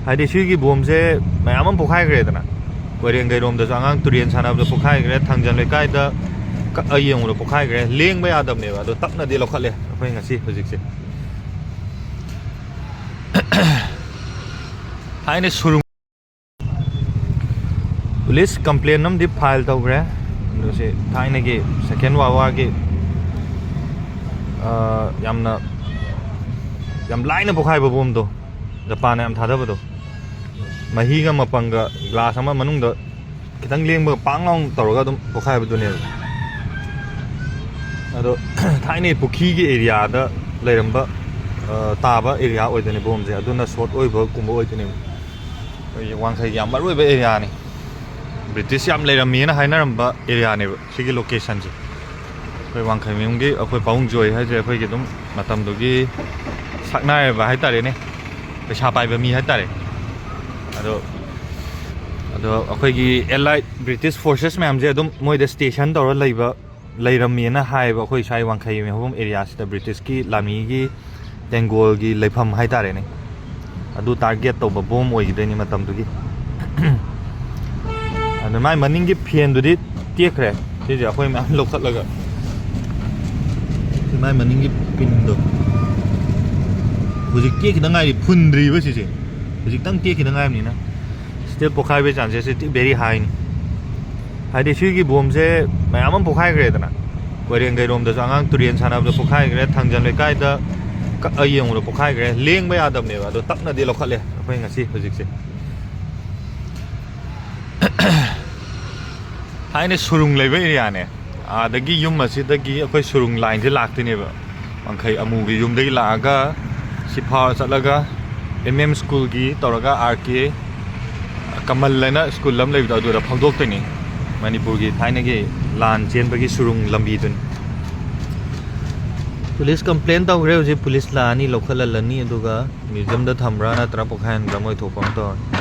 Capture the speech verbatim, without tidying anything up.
ꯍꯥꯏꯗꯤ ꯁꯤꯒꯤ ꯕꯣꯝꯁꯦ ꯃꯌꯥꯝ ꯑꯃ ꯄꯣꯈꯥꯏꯈ꯭ꯔꯦꯗꯅ, ꯀꯣꯏꯔꯦꯡꯒꯩꯔꯣꯝꯗꯁꯨ ꯑꯉꯥꯡ ꯇꯨꯔꯦꯟ ꯁꯥꯟꯅꯕꯗ ꯄꯣꯈꯥꯏꯈ꯭ꯔꯦ, ꯊꯥꯡꯖꯝ ꯂꯩꯀꯥꯏꯗ ꯀꯛꯑ ꯌꯦꯡꯕꯗ ꯄꯣꯈꯥꯏꯈ꯭ꯔꯦ꯫ ꯂꯦꯡꯕ ꯌꯥꯗꯕꯅꯦꯕ, ꯑꯗꯣ ꯇꯞꯅꯗꯤ ꯂꯧꯈꯠꯂꯦ ꯑꯩꯈꯣꯏ ꯉꯁꯤ ꯍꯧꯖꯤꯛꯁꯦ꯫ ꯊꯥꯏꯅ ꯁꯨꯔꯨꯡ ꯄꯨꯂꯤꯁ ꯀꯝꯄ꯭ꯂꯦꯟ ꯑꯃꯗꯤ ꯐꯥꯏꯜ ꯇꯧꯈ꯭ꯔꯦ꯫ ꯑꯗꯨ ꯁꯤ ꯊꯥꯏꯅꯒꯤ ꯁꯦꯀꯦꯟ ꯋꯥꯔꯜ ꯋꯥꯔꯒꯤ, ꯑ, ꯌꯥꯝꯅ, ꯌꯥꯝ ꯂꯥꯏꯅ ꯄꯣꯈꯥꯏꯕ ꯕꯣꯝꯗꯣ, ꯖꯄꯥꯟꯅ ꯌꯥꯝ ꯊꯥꯗꯕꯗꯣ, ꯃꯍꯤꯒ ꯃꯄꯪꯒ ꯒ꯭ꯂꯥꯁ ꯑꯃ ꯃꯅꯨꯡꯗ ꯈꯤꯇꯪ ꯂꯦꯡꯕꯒ ꯄꯥꯡ ꯂꯥꯎꯅ ꯇꯧꯔꯒ ꯑꯗꯨꯝ ꯄꯣꯈꯥꯏꯕꯗꯨꯅꯦꯕ꯫ ꯑꯗꯣ ꯊꯥꯏꯅꯒꯤ ꯄꯨꯈ꯭ꯔꯤꯒꯤ ꯑꯦꯔꯤꯌꯥꯗ ꯂꯩꯔꯝꯕ, ꯑ, ꯇꯥꯕ ꯑꯦꯔꯤꯌꯥ ꯑꯣꯏꯗꯣꯏꯅꯦ ꯕꯣꯝꯁꯦ, ꯑꯗꯨꯅ ꯁꯣꯔꯠ ꯑꯣꯏꯕꯒꯨꯝꯕ ꯑꯣꯏꯗꯣꯏꯅꯦꯕ꯫ ꯑꯩꯈꯣꯏꯒꯤ ꯋꯥꯡꯈꯩꯒꯤ ꯌꯥꯝ ꯃꯔꯨ ꯑꯣꯏꯕ ꯑꯦꯔꯤꯌꯥꯅꯤ꯫ ꯕ꯭ꯔꯤꯇꯤꯁ ꯌꯥꯝ ꯂꯩꯔꯝꯃꯤꯅ ꯍꯥꯏꯅꯔꯝꯕ ꯑꯦꯔꯤꯌꯥꯅꯦꯕ ꯁꯤꯒꯤ ꯂꯣꯀꯦꯁꯟꯁꯦ꯫ ꯑꯩꯈꯣꯏ ꯋꯥꯡꯈꯩ ꯃꯌꯨꯝꯒꯤ ꯑꯩꯈꯣꯏ ꯄꯥꯕꯨꯡ ꯖꯣꯏ ꯍꯥꯏꯁꯦ ꯑꯩꯈꯣꯏꯒꯤ ꯑꯗꯨꯝ ꯃꯇꯝꯗꯨꯒꯤ ꯁꯛꯅꯥꯏꯔꯕ ꯍꯥꯏꯇꯥꯔꯦꯅꯦ, ꯄꯩꯁꯥ ꯄꯥꯏꯕ ꯃꯤ ꯍꯥꯏꯇꯥꯔꯦ꯫ ꯑꯗꯣ, ꯑꯗꯣ ꯑꯩꯈꯣꯏꯒꯤ ꯑꯦꯂꯥꯏꯠ ꯕ꯭ꯔꯤꯇꯤꯁ ꯐꯣꯔꯁꯦꯁ ꯃꯌꯥꯝꯁꯦ ꯑꯗꯨꯝ ꯃꯣꯏꯗ ꯁ꯭ꯇꯦꯁꯟ ꯇꯧꯔ ꯂꯩꯕ, ꯂꯩꯔꯝꯃꯦꯅ ꯍꯥꯏꯌꯦꯕ ꯑꯩꯈꯣꯏ ꯁ꯭ꯋꯥꯏ ꯋꯥꯡꯈꯩ ꯃꯐꯝ ꯑꯦꯔꯤꯌꯥꯁꯤꯗ ꯕ꯭ꯔꯤꯇꯤꯁꯀꯤ ꯂꯥꯟꯃꯤꯒꯤ ꯇꯦꯡꯒꯣꯜꯒꯤ ꯂꯩꯐꯝ ꯍꯥꯏꯇꯥꯔꯦꯅꯦ, ꯑꯗꯨ ꯇꯥꯔꯒꯦꯠ ꯇꯧꯕ ꯕꯣꯝ ꯑꯣꯏꯈꯤꯗꯣꯏꯅꯤ ꯃꯇꯝꯗꯨꯒꯤ꯫ ꯑꯗꯨ ꯃꯥꯏ ꯃꯅꯤꯡꯒꯤ ꯐꯦꯟꯗꯨꯗꯤ ꯇꯦꯛꯈ꯭ꯔꯦ꯫ ꯁꯤꯁꯦ ꯑꯩꯈꯣꯏ ꯃꯌꯥꯝ ꯂꯧꯈꯠꯂꯒ, ꯁꯤ ꯃꯥꯏ ꯃꯅꯤꯡꯒꯤ ꯄꯤꯟꯗꯣ ꯍꯧꯖꯤꯛ ꯇꯦꯛꯈꯤꯗ ꯉꯥꯏꯔꯤ, ꯐꯨꯟꯗ꯭ꯔꯤꯕ ꯁꯤꯁꯦ, ꯍꯧꯖꯤꯛꯇꯪ ꯇꯦꯛꯈꯤꯗ ꯉꯥꯏꯔꯤꯕꯅꯤꯅ꯫ ꯁ꯭ꯇꯤꯜ ꯄꯣꯈꯥꯏꯕꯒꯤ ꯆꯥꯟꯁꯦꯁꯁꯦ ꯊꯤ ꯚꯦꯔꯤ ꯍꯥꯏꯅꯤ꯫ ꯍꯥꯏꯗꯤ ꯁꯤꯒꯤ ꯕꯣꯝꯁꯦ ꯃꯌꯥꯝ ꯑꯃ ꯄꯣꯈꯥꯏꯈ꯭ꯔꯦꯗꯅ, ꯀꯣꯏꯔꯦꯡꯒꯩꯔꯣꯝꯗꯁꯨ ꯑꯉꯥꯡ ꯇꯨꯔꯦꯟ ꯁꯥꯟꯅꯕꯗ ꯄꯣꯈꯥꯏꯈ꯭ꯔꯦ, ꯊꯥꯡꯖꯝ ꯂꯩꯀꯥꯏꯗ ꯀꯛꯑ ꯌꯦꯡꯕꯗ ꯄꯣꯈꯥꯏꯈ꯭ꯔꯦ꯫ ꯂꯦꯡꯕ ꯌꯥꯗꯕꯅꯦꯕ, ꯑꯗꯣ ꯇꯞꯅꯗꯤ ꯂꯧꯈꯠꯂꯦ ꯑꯩꯈꯣꯏ ꯉꯁꯤ ꯍꯧꯖꯤꯛꯁꯦ꯫ ꯊꯥꯏꯅ ꯁꯨꯔꯨꯡ ꯂꯩꯕ ꯑꯦꯔꯤꯌꯥꯅꯦ꯫ ꯑꯥꯗꯒꯤ ꯌꯨꯝ ꯑꯁꯤꯗꯒꯤ ꯑꯩꯈꯣꯏ ꯁꯨꯔꯨꯡ ꯂꯥꯏꯟꯁꯦ ꯂꯥꯛꯇꯣꯏꯅꯦꯕ꯫ ꯋꯥꯡꯈꯩ ꯑꯃꯨꯒꯤ ꯌꯨꯝꯗꯒꯤ ꯂꯥꯛꯑꯒ ꯁꯤ ꯐꯥꯎꯔ ꯆꯠꯂꯒ ꯑꯦꯝ ꯑꯦꯝ ꯁ꯭ꯀꯨꯜꯒꯤ ꯇꯧꯔꯒ ꯑꯥꯔ ꯀꯦ ꯀꯃꯜ ꯍꯥꯏꯅ ꯁ꯭ꯀꯨꯜ ꯑꯃ ꯂꯩꯕꯗꯣ, ꯑꯗꯨꯗ ꯐꯥꯎꯗꯣꯛꯇꯣꯏꯅꯤ꯫ ꯃꯅꯤꯄꯨꯔꯒꯤ ꯊꯥꯏꯅꯒꯤ ꯂꯥꯟ ꯆꯦꯟꯕꯒꯤ ꯁꯨꯔꯨꯡ ꯂꯝꯕꯤꯗꯨꯅꯤ꯫ ꯄꯨꯂꯤꯁ ꯀꯝꯄ꯭ꯂꯦꯟ ꯇꯧꯈ꯭ꯔꯦ ꯍꯧꯖꯤꯛ꯫ ꯄꯨꯂꯤꯁ ꯂꯥꯛꯑꯅꯤ, ꯂꯧꯈꯠꯍꯜꯂꯅꯤ, ꯑꯗꯨꯒ ꯃ꯭ꯌꯨꯖꯤꯌꯝꯗ ꯊꯝꯕ꯭ꯔꯥ ꯅꯠꯇ꯭ꯔꯒ ꯄꯣꯈꯥꯏꯍꯟꯕ꯭ꯔꯥ, ꯃꯣꯏ ꯊꯣꯛꯄ ꯑꯃ ꯇꯧꯔꯅꯤ꯫